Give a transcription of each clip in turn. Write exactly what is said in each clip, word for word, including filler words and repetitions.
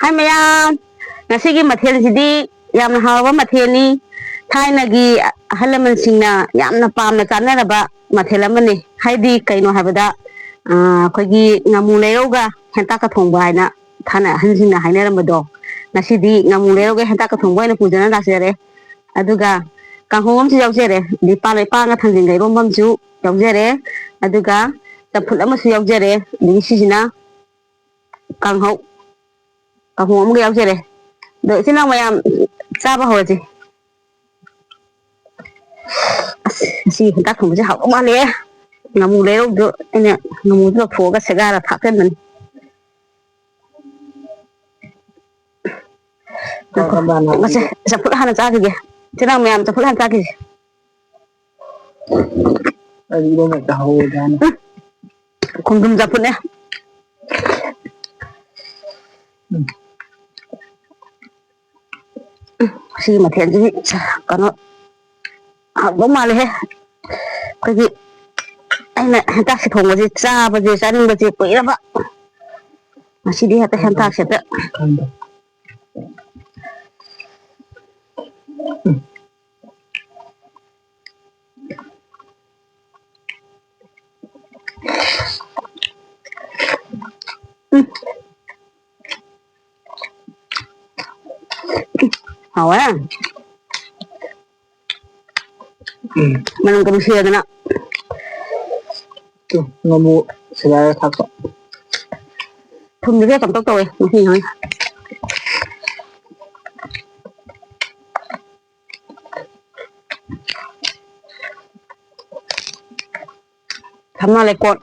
ꯍꯥꯏ ꯃꯌꯥꯝ, ꯉꯁꯤꯒꯤ ꯃꯊꯦꯜꯁꯤꯗꯤ ꯌꯥꯝꯅ ꯍꯥꯎꯕ ꯃꯊꯦꯜꯅꯤ꯫ ꯊꯥꯏꯅꯒꯤ ꯑꯍꯜ ꯂꯃꯟꯁꯤꯡꯅ ꯌꯥꯝꯅ ꯄꯥꯝꯅ ꯆꯥꯅꯔꯕ ꯃꯊꯦꯜ ꯑꯃꯅꯤ꯫ ꯍꯥꯏꯗꯤ ꯀꯩꯅꯣ ꯍꯥꯏꯕꯗ, ꯑ, ꯑꯩꯈꯣꯏꯒꯤ ꯉꯥꯃꯨ ꯂꯩꯔꯧꯒ ꯍꯦꯟꯇꯥꯛꯀ ꯊꯣꯡꯕ ꯍꯥꯏꯅ ꯊꯥꯏꯅ ꯑꯍꯟꯁꯤꯡꯅ ꯍꯥꯏꯅꯔꯝꯕꯗꯣ, ꯉꯁꯤꯗꯤ ꯉꯥꯃꯨ ꯂꯩꯔꯧꯒ ꯍꯦꯟꯇꯥꯛꯀ ꯊꯣꯡꯕ ꯑꯣꯏꯅ ꯄꯨꯖꯅ ꯂꯥꯛꯆꯔꯦ꯫ ꯑꯗꯨꯒ ꯀꯥꯡꯍꯧ ꯑꯃꯁꯨ ꯌꯥꯎꯖꯔꯦ, ꯑꯗꯩ ꯄꯥꯟ ꯏꯄꯥꯟꯒ ꯊꯥꯡꯖꯤꯡꯒ ꯏꯔꯣꯝꯕ ꯑꯃꯁꯨ ꯌꯥꯎꯖꯔꯦ, ꯑꯗꯨꯒ ꯆꯝꯐꯨꯠ ꯑꯃꯁꯨ ꯌꯥꯎꯖꯔꯦ, ꯑꯗꯒꯤ ꯁꯤꯁꯤꯅ ꯀꯥꯡꯍꯧ, ꯀꯥꯡꯍꯧ ꯑꯃꯒ ꯌꯥꯎꯖꯔꯦ꯫ ꯑꯗꯣ ꯏꯆꯤꯟ ꯏꯅꯥꯎ ꯃꯌꯥꯝ ꯆꯥꯕ ꯍꯧꯔꯁꯤ꯫ ꯑꯁ, ꯉꯁꯤ ꯍꯦꯟꯇꯥꯛ ꯊꯣꯡꯕꯁꯦ ꯍꯥꯎꯗꯧ ꯃꯥꯜꯂꯦ꯫ ꯉꯥꯃꯨ ꯂꯩꯔꯧꯗꯣ ꯑꯩꯅ ꯉꯥꯃꯨꯗꯣ ꯂꯧꯊꯣꯛꯑꯒ ꯁꯦꯒꯥꯔ ꯊꯥꯛꯆꯟꯕꯅꯤ꯫ ꯉꯥꯏꯈꯣ, ꯉꯁꯤ ꯆꯝꯐꯨꯠ ꯍꯥꯟꯅ ꯆꯥꯈꯤꯒꯦ꯫ ꯏꯆꯤꯟ ꯏꯅꯥꯎ ꯃꯌꯥꯝ ꯆꯝꯐꯨꯠ ꯍꯥꯟꯅ ꯆꯥꯈꯤꯁꯦ꯫ ꯑꯩ ꯏꯔꯣꯟꯕ ꯍꯦꯛꯇ ꯍꯧꯔꯒꯦ ꯍꯥꯏꯅ꯫ ꯎꯝ꯫ ꯈꯣꯡꯗ꯭ꯔꯨꯝ ꯆꯝꯐꯨꯠꯅꯦ꯫ ꯎꯝ꯫ ꯁꯤꯒꯤ ꯃꯊꯦꯜꯁꯤꯗꯤ ꯀꯩꯅꯣ ꯍꯥꯎꯗꯧ ꯃꯥꯜꯂꯦꯍꯦ꯫ ꯑꯩꯈꯣꯏꯒꯤ ꯑꯩꯅ ꯍꯦꯟꯇꯥꯛꯁꯦ ꯊꯣꯡꯕꯁꯦ ꯆꯥꯕꯁꯦ ꯆꯥꯅꯤꯡꯕꯁꯦ ꯀꯨꯏꯔꯕ꯫ ꯉꯁꯤꯗꯤ ꯍꯦꯛꯇ ꯍꯦꯟꯇꯥꯛꯁꯦ ꯍꯦꯛꯇ꯫ ꯎꯝ꯫ ꯍꯥꯎꯋꯦ꯫ ꯎꯝ꯫ ꯃꯅꯝꯒ ꯅꯨꯡꯁꯤꯔꯗꯅ꯫ ꯇꯨ, ꯉꯥꯃꯨ ꯁꯨꯒꯥꯏꯔ ꯊꯥꯛꯄ꯫ ꯊꯨꯝꯗꯤ ꯈꯔ ꯀꯝꯇꯧ ꯇꯧꯋꯦ ꯉꯁꯤ ꯏꯟꯁꯥꯡꯁꯦ꯫ ꯊꯝꯅꯥ ꯂꯩꯀꯣꯠ꯫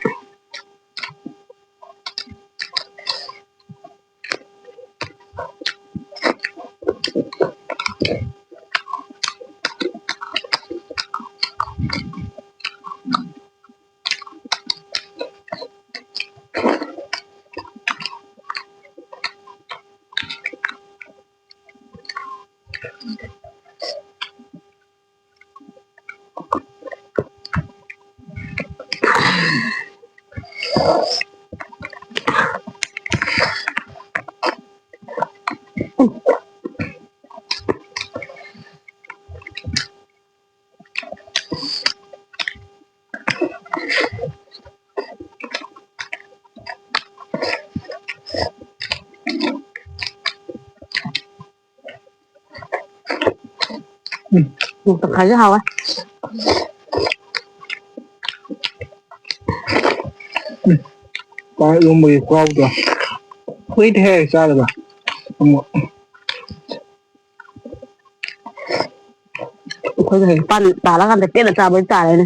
ꯎꯝ, ꯃꯣꯔꯣꯛ ꯇꯪꯈꯥꯏꯁꯦ ꯍꯥꯎꯋꯦ꯫ ꯎꯝ, ꯄꯥꯟ ꯏꯔꯣꯝꯕꯒꯤ ꯈꯨꯍꯥꯎꯗꯣ꯫ ꯀꯨꯏꯔꯦꯍꯦ ꯆꯥꯗꯕ꯫ ꯑꯃꯨꯛ꯫ ꯑꯩꯈꯣꯏꯁꯨ ꯍꯌꯦꯡ ꯄꯥꯟ ꯇꯥꯜꯂꯀꯥꯟꯗ ꯄꯦꯟꯅ ꯆꯥꯕꯗꯤ ꯇꯥꯔꯦꯅꯦ꯫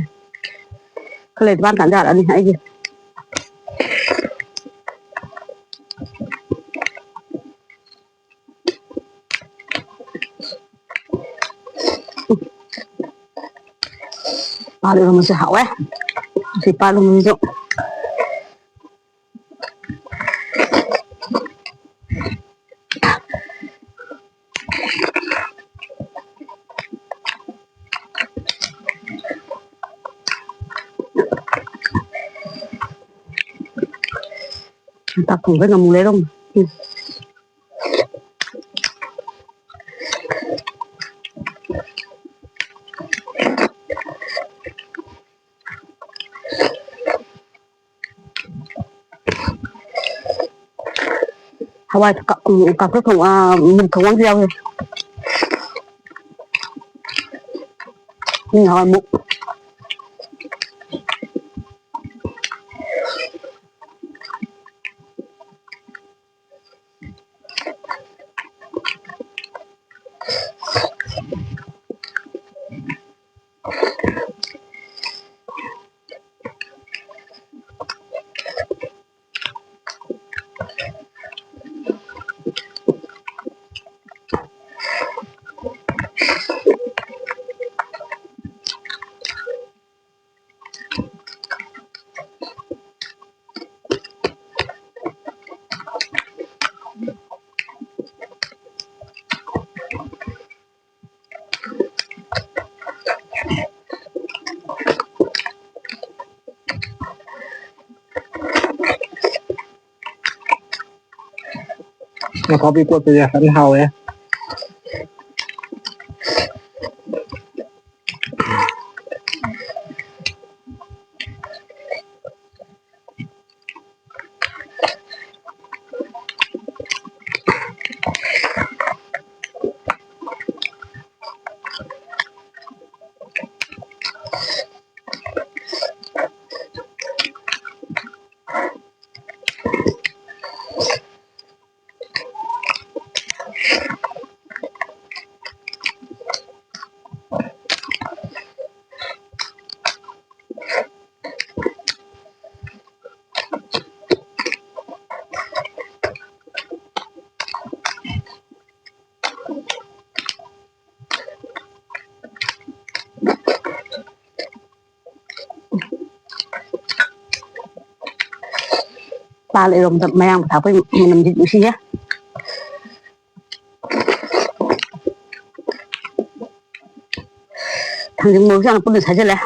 ꯈꯔ ꯂꯩꯔꯗꯤ ꯄꯥꯟ ꯇꯥꯟ ꯌꯥꯔꯛꯑꯅꯤ ꯑꯩꯒꯤ꯫ ꯄꯥꯟ ꯏꯔꯣꯝꯕꯁꯦ ꯍꯥꯎꯋꯦ꯫ ꯁꯤ ꯄꯥꯟ ꯏꯔꯣꯝꯕꯁꯨ꯫ ꯆꯥꯛ ꯊꯣꯡꯕꯩ ꯉꯥꯃꯨ ꯂꯩꯔꯝꯃꯦ꯫ ꯎꯝ꯫ ꯍꯋꯥꯏ ꯀ-, ꯎꯝ, ꯀꯥꯡꯇꯛ ꯊꯣꯡ-, ꯑꯥ, ꯃꯨꯛ ꯊꯣꯡꯕ ꯑꯃꯁꯨ ꯌꯥꯎꯏ꯫ ꯎꯝ, ꯍꯋꯥꯏ ꯃꯨꯛ꯫ ꯅꯄꯥꯛꯄꯤ ꯀꯣꯠꯄꯁꯦ ꯐꯖꯅ ꯍꯥꯎꯋꯦ꯫ ꯄꯥꯜ ꯏꯔꯣꯝꯕꯗ ꯃꯌꯥꯡ ꯊꯥꯛꯄꯩ ꯃꯅꯝꯗꯤ ꯅꯨꯡꯁꯤꯍꯦ꯫ ꯊꯥꯡꯖꯤꯡ ꯃꯔꯨꯁꯨ ꯌꯥꯝ ꯄꯨꯟꯅ ꯁꯥꯖꯤꯜꯂꯦ꯫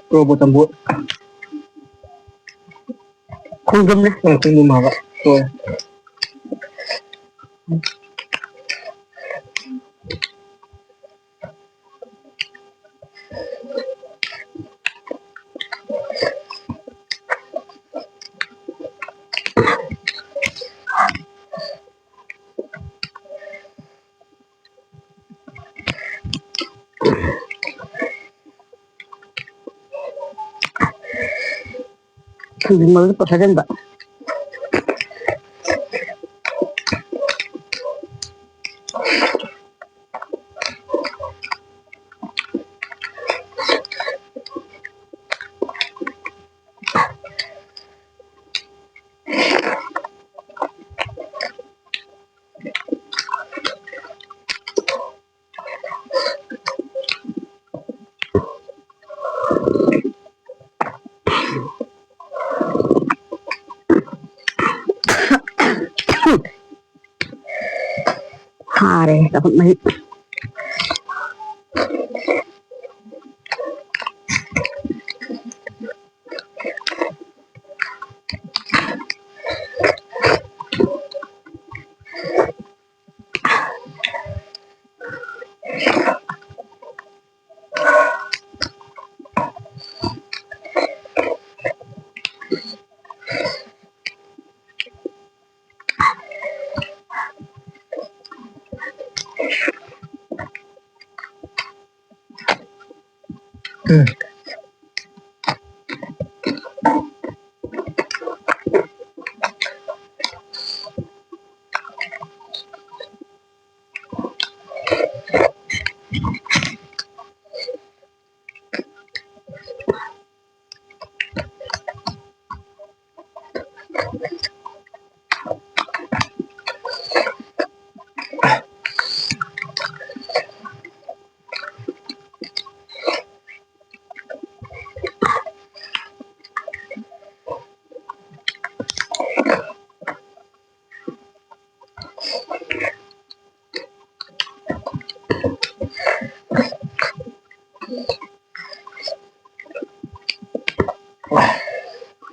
ꯇꯣꯔꯣꯕꯣꯠ ꯆꯝꯐꯨꯠ꯫ ꯈꯣꯡꯗ꯭ꯔꯨꯝꯅꯦ꯫ ꯎꯝ, ꯈꯣꯡꯗ꯭ꯔꯨꯝ ꯍꯥꯏꯕ꯫ ꯍꯣꯏ꯫ ꯊꯥꯡꯖꯤꯡ ꯃꯔꯨꯗ ꯄꯣꯠ ꯁꯥꯖꯟꯕ꯫ ꯌꯥꯔꯦ, ꯆꯝꯐꯨꯠ ꯃꯍꯤ꯫ ꯎꯝ꯫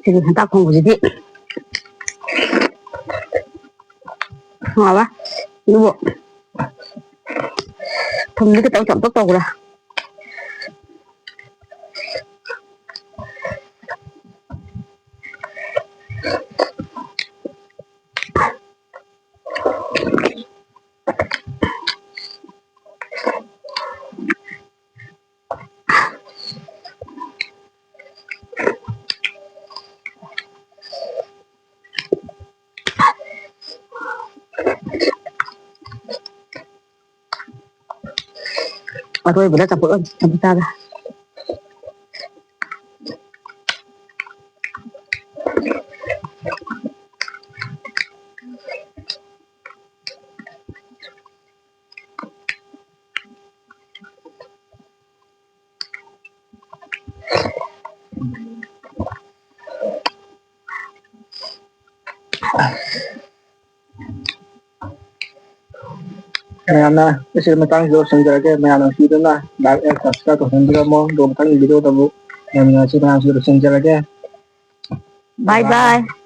ꯁꯤꯒꯤ ꯍꯦꯟꯇꯥꯛ ꯊꯣꯡꯕꯁꯤꯗꯤ ꯍꯥꯎꯋꯦ꯫ ꯑꯗꯨꯕꯨ ꯊꯨꯝꯗꯤ ꯈꯤꯇꯪ ꯆꯝꯇꯛ ꯇꯧꯈ꯭ꯔꯦ꯫ ꯑꯔꯣꯏꯕꯗ ꯆꯝꯐꯨꯠ ꯑꯣꯏꯅ ꯆꯝꯐꯨꯠ ꯆꯥꯔꯦ꯫ ꯃꯌꯥꯝꯅ ꯑꯁꯤꯒꯤ ꯃꯇꯥꯡꯁꯤꯗ ꯂꯣꯏꯁꯤꯟꯖꯔꯒꯦ꯫ ꯃꯌꯥꯝꯅ ꯅꯨꯡꯁꯤꯗꯨꯅ like and subscribe ꯇꯧꯁꯟꯕꯤꯔꯝꯃꯣ꯫ ꯑꯗꯨꯒ ꯃꯊꯪꯒꯤ video ꯗꯕꯨ ꯌꯥꯝ ꯅꯨꯡꯉꯥꯏꯁꯤ ꯃꯌꯥꯝꯁꯤꯗ ꯂꯣꯏꯁꯤꯟꯖꯔꯒꯦ꯫ Bye bye.